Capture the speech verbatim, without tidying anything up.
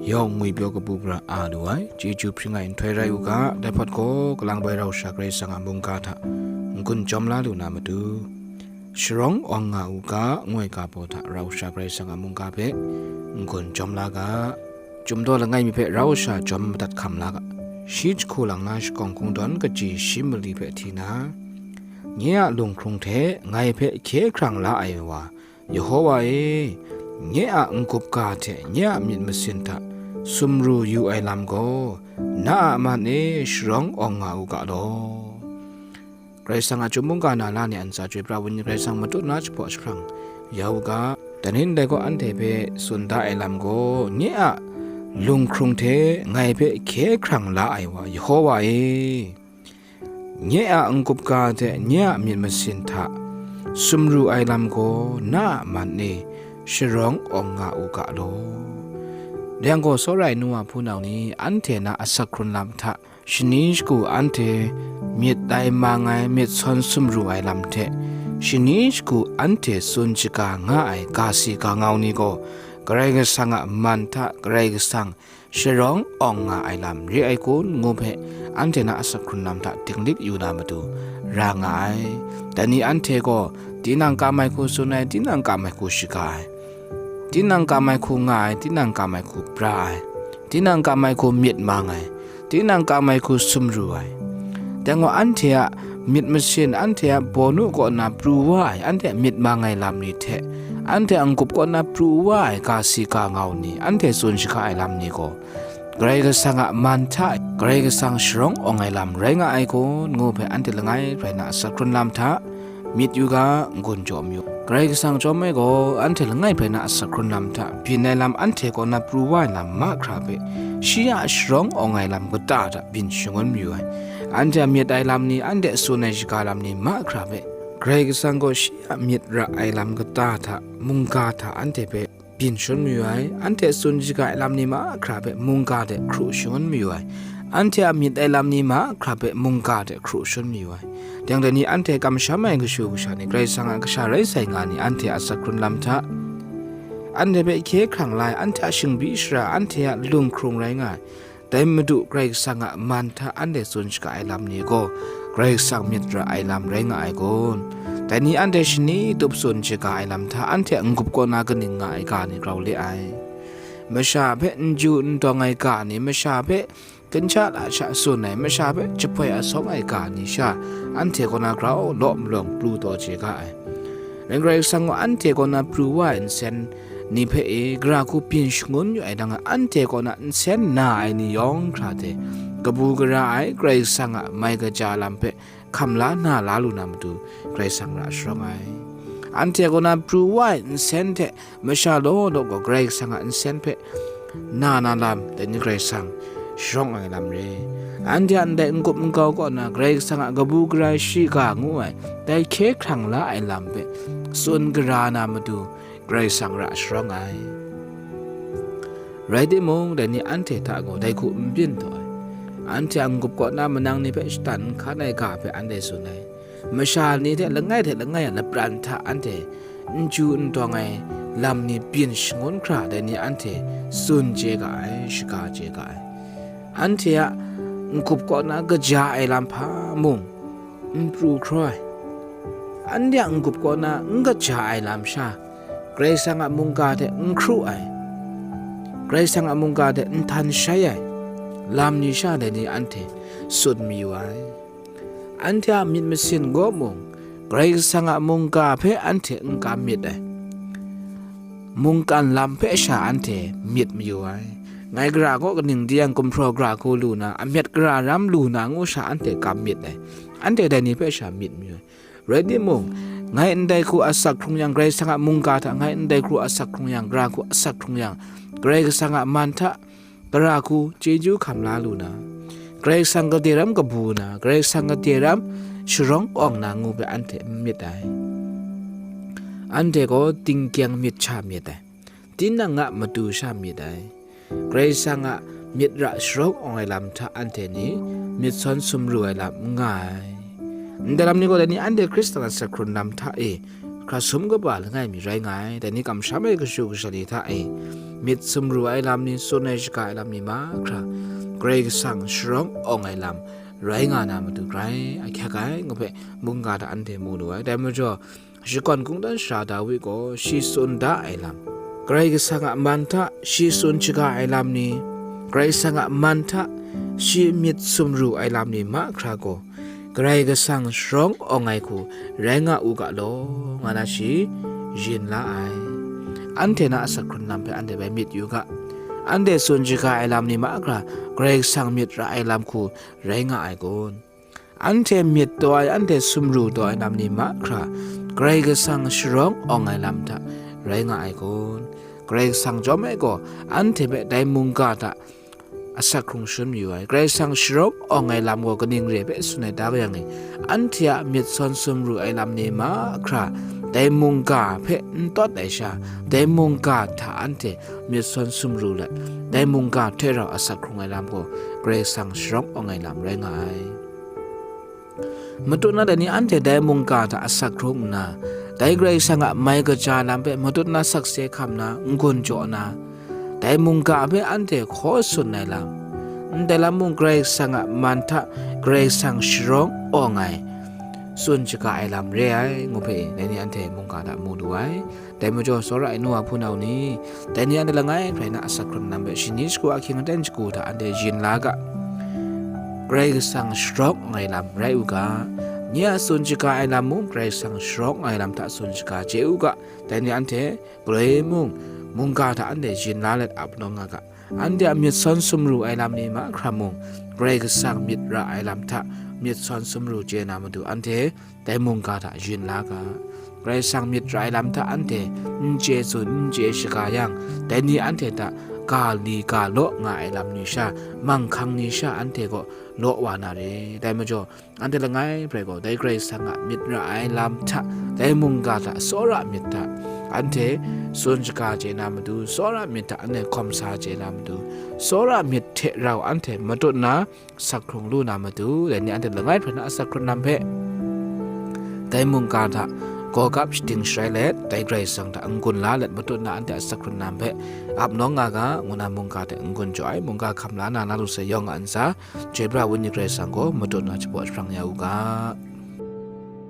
yawng ngwipyaw kabu gara a lu ai, chyeju hpring ai nhtoi rai u ga, dai hpawt gaw kalang bai rau sha Karai Kasang a mungga hta n-gun chyawm la lu na matu, sharawng awng nga u ga, ngoi ga baw hta rau sha Karai Kasang a mungga hpe n-gun chyawm la ga, Chyum daw langai mi hpe rau sha chyawm madat hkam la ga, shi jahku lang na shakawng kungdawn kaji shi mali hpe hti na, nye a lunghkrung hte ngai hpe hkye hkrang la ai wa, Yehowa e, nye a n-gup ga hte nye a myit masin hta sumru yu ai lam gaw, na a man e sharawng awng nga u ga law. Karai Kasang a chyum mungga na la ni a ntsa chyoi pra ai ni Karai Kasang matut na jahpaw jahprang ya u ga, dai ni ndai gaw anhte hpe tsun da ai lam gaw, nye a lunghkrung hte ngai hpe hkye hkrang la ai wa, Yehowa e, nye a n-gup ga hte nye a myit masin hta sumru ai lam gaw, na a man e sharawng awng nga u ga law. Dai yang gaw, tsawra ai nu wa hpunau ni, anhte na asak hkrun lam hta, shani shagu anhte myit tai mang ai, myit sawn sumru ai lam hte, shani shagu anhte tsun shaga nga ai ga si ga ngau ni gaw, Karai Kasang a man hta Karai Kasang sharawng awng nga ai lam re ai kun, ngu hpe anhte na asak hkrun lam hta dinglik yu na matu ra nga ai. Dai ni anhte gaw, tinang kam ai hku tsun ai, tinang kam ai hku shaga ai, tinang kam ai hku nga ai, tinang kam ai hku pra ai, tinang kam ai hku myit mang ai, tinang kam ai hku sumru ai. Dai gaw, anhte a myit masin, anhte a bawnu kaw na pru wa ai, anhte a myit mang ai lam ni hte, anhte a n-gup kaw na pru wa ai ga si ga ngau ni, anhte tsun shaga ai lam ni gaw, Karai Kasang a man hta Karai Kasang sharawng awng ai lam rai nga ai kun, ngu hpe anhte langai rai na asak hkrun lam hta myit yu ga, n-gun jaw mayu. Karai Kasang chyawm ai gaw, anhte langai rai na asak hkrun lam hta byin ai lam, anhte kaw na pru wa ai lam mahkra hpe, shi a sharawng awng ai lam kata hta byin shangun mayu ai. Anhte a myit ai lam ni, anhte tsun ai shaga lam ni mahkra hpe, Karai Kasang gaw shi a myit ra ai lam kata hta, mungga hta anhte hpe byin shangun mayu ai. Anhte tsun shaga ai lam ni mahkra hpe mungga de hkru shangun mayu ai. Anhte a myit ai lam ni mahkra hpe mungga de hkru shangun mayu ai. Dai yang dai ni anhte kamsham ai kashu kasha ni, Karai Kasang a kasha rai sai nga ni, anhte a asak hkrun lam hta, anhte hpe hkye hkrang la ai, anhte a shingbi shara, anhte a lunghkrung rai nga ai. Dai Madu Karai Kasang a man hta anhte tsun shaga ai lam ni gaw, Karai Kasang myit ra ai lam rai nga ai kun. Dai ni anhte shani tup tsun shaga ai lam hta, anhte a n-gup kaw na kaning nga ai ga ni grau le ai. Masha hpe n ju n dawng ai ga ni, masha hpe ginhka lasha tsun ai, masha hpe jahpoi asawng ai ga ni sha, anhte kaw na grau law malawng pru taw chye ga ai. Rai Karai Kasang gaw anhte kaw na pru wa ai nsen ni hpe e, gara hku byin shangun yu ai, dang e, anhte kaw na nsen na ai ni yawng hkra hte, kabu gara ai Karai Kasang a mai kaja lam hpe hkam la na la lu na matu, Karai Kasang ra sharawng ai. Anhte kaw na pru wa ai nsen hte masha law law gaw Karai Kasang a nsen hpe na na lam, dai ni Karai Kasang sharawng ai lam re. Anhte a ndai n-gup n-gau kaw na Karai Kasang a kabu gara shiga ngu ai, dai hkye hkrang la ai lam hpe tsun gara na matu, Karai Kasang ra sharawng ai. Rai timung, dai ni anhte hta gaw dai hku n byin taw ai. Anhte a n-gup kaw na manang ni hpe shatan n hkan ai ga hpe anhte tsun ai. Masha ni hte langai hte langai a lapran hta anhte n ju n dawng ai lam ni byin shangun hkra, dai ni anhte tsun chye ga ai, shaga chye ga ai. Anhte a n-gup kaw na kaja ai lam hpa mung n pru hkraw ai. Anhte a n-gup kaw na n kaja ai lam sha, Karai Kasang a mungga hte n hkru ai, Karai Kasang a mungga hte n htan shai ai lam ni sha, dai ni anhte tsun mayu ai. Anhte a myit masin gaw mung, Karai Kasang a mungga hpe anhte n kam myit ai. Mungkan lam hpe sha anhte myit mayu ai. Ngai gara gaw kaning di yang gumhpraw gara hku lu na, amyat gara ram lu na ngu sha anhte kam myit ai. Anhte dai ni hpe sha myit mayu ai. Rai timung, ngai ndai hku asak hkrung yang, Karai Kasang a mungga hta ngai ndai hku asak hkrung yang, gara hku asak hkrung yang, Karai Kasang a man hta gara hku chyeju hkam la lu na, Karai Kasang gade ram kabu na, Karai Kasang gade ram sharawng awng na ngu hpe anhte n myit ai. Anhte gaw tingkyang myit sha myit ai, tinang a matu sha myit ai. Karai Kasang a myit ra sharawng awng ai lam hta anhte ni myit sawn sumru ai lam n nga ai. Ndai lam ni gaw, dai ni anhte Hkristan a asak hkrun lam hta e hkra sum kaba langai mi rai nga ai, dai ni kamsham ai kashu kasha ni hta e myit sumru ai lam ni, tsun ai shaga ai lam ni mahkra, Karai Kasang sharawng awng ai lam rai nga na matu grai ahkyak ai, ngu hpe mungga hta anhte mu lu ai. Dai majaw, shakawn kungdawn sara Dawi gaw shi tsun da ai lam, Karai Kasang a man hta shi tsun shaga ai lam ni, Karai Kasang a man hta shi myit sumru ai lam ni mahkra gaw, Karai Kasang sharawng awng ai hku rai nga u ga law, nga na shi yin la ai. Anhte na asak hkrung lam hpe anhte bai myit yu ga. Anhte tsun shaga ai lam ni mahkra, Karai Kasang myit ra ai lam hku rai nga ai kun? Anhte myit taw ai, anhte sumru taw ai lam ni mahkra, Karai Kasang sharawng awng ai lam hta rai nga ai kun? Karai Kasang chyawm e gaw, anhte hpe dai mungga hta asak hkrung shangun mayu ai. Karai Kasang sharawng awng ai lam gaw kaning re hpe tsun ai ta ga yang e, anhte a myit sawn sumru ai lam ni mahkra, dai mungga hpe n tawt ai sha, dai mungga hta anhte myit sawn sumru let, dai mungga hte rau asak hkrung ai lam gaw, Karai Kasang sharawng awng ai lam rai nga ai. Matut na dai ni anhte dai mungga hta asak hkrung nna, dai Karai Kasang a mai kaja lam hpe matut na sakse hkam na n-gun jaw na, dai mungga hpe anhte hkaw tsun ai lam, ndai lam mung Karai Kasang a man hta Karai Kasang sharawng awng ai, tsun shaga ai lam re ai, ngu hpe dai ni anhte mungga hta mu lu ai. Dai majaw, tsawra ai nu wa hpunau ni, dai ni anhte langai hkrai na asak hkrung lam hpe shani shagu ahkying aten shagu hta anhte yin la ga. Karai Kasang sharawng awng ai lam rai u ga. Nye a tsun shaga ai lam mung Karai Kasang sharawng awng ai lam hta tsun shaga chye u ga. Dai ni anhte galoi mung mungga hta anhte yin la let ap nawng nga ga. Anhte a myit sawn sumru ai lam ni mahkra mung, Karai Kasang myit ra ai lam hta myit sawn sumru chye na matu anhte dai mungga hta yin la ga. Karai Kasang myit ra ai lam hta anhte n chye tsun, n chye shaga yang, dai ni anhte hta ga li ga law nga ai lam ni sha, manghkang ni sha anhte gaw law wa na re. Dai majaw, anhte langai hkrai gaw, dai Karai Kasang a myit ra ai lam hta, dai mungga hta tsawra myit hta, anhte tsun shaga chye na matu, tsawra myit hta anhte hkawm sa chye na matu, tsawra myit hte rau anhte matut na, asak hkrung lu na matu, dai ni anhte langai hkrai na asak hkrung lam hpe, dai mungga hta gawgap shating sharai let, dai Karai Kasang hta n-gun la let, matut na anhte asak hkrung lam hpe ap nawng nga ga, ngu na mungga hte n-gun jaw ai, mungga hkam la na, na lu sai yawng a ntsa, chyoi pra Wenyi Karai Kasang gaw matut na shabaw shaprang ya u ga.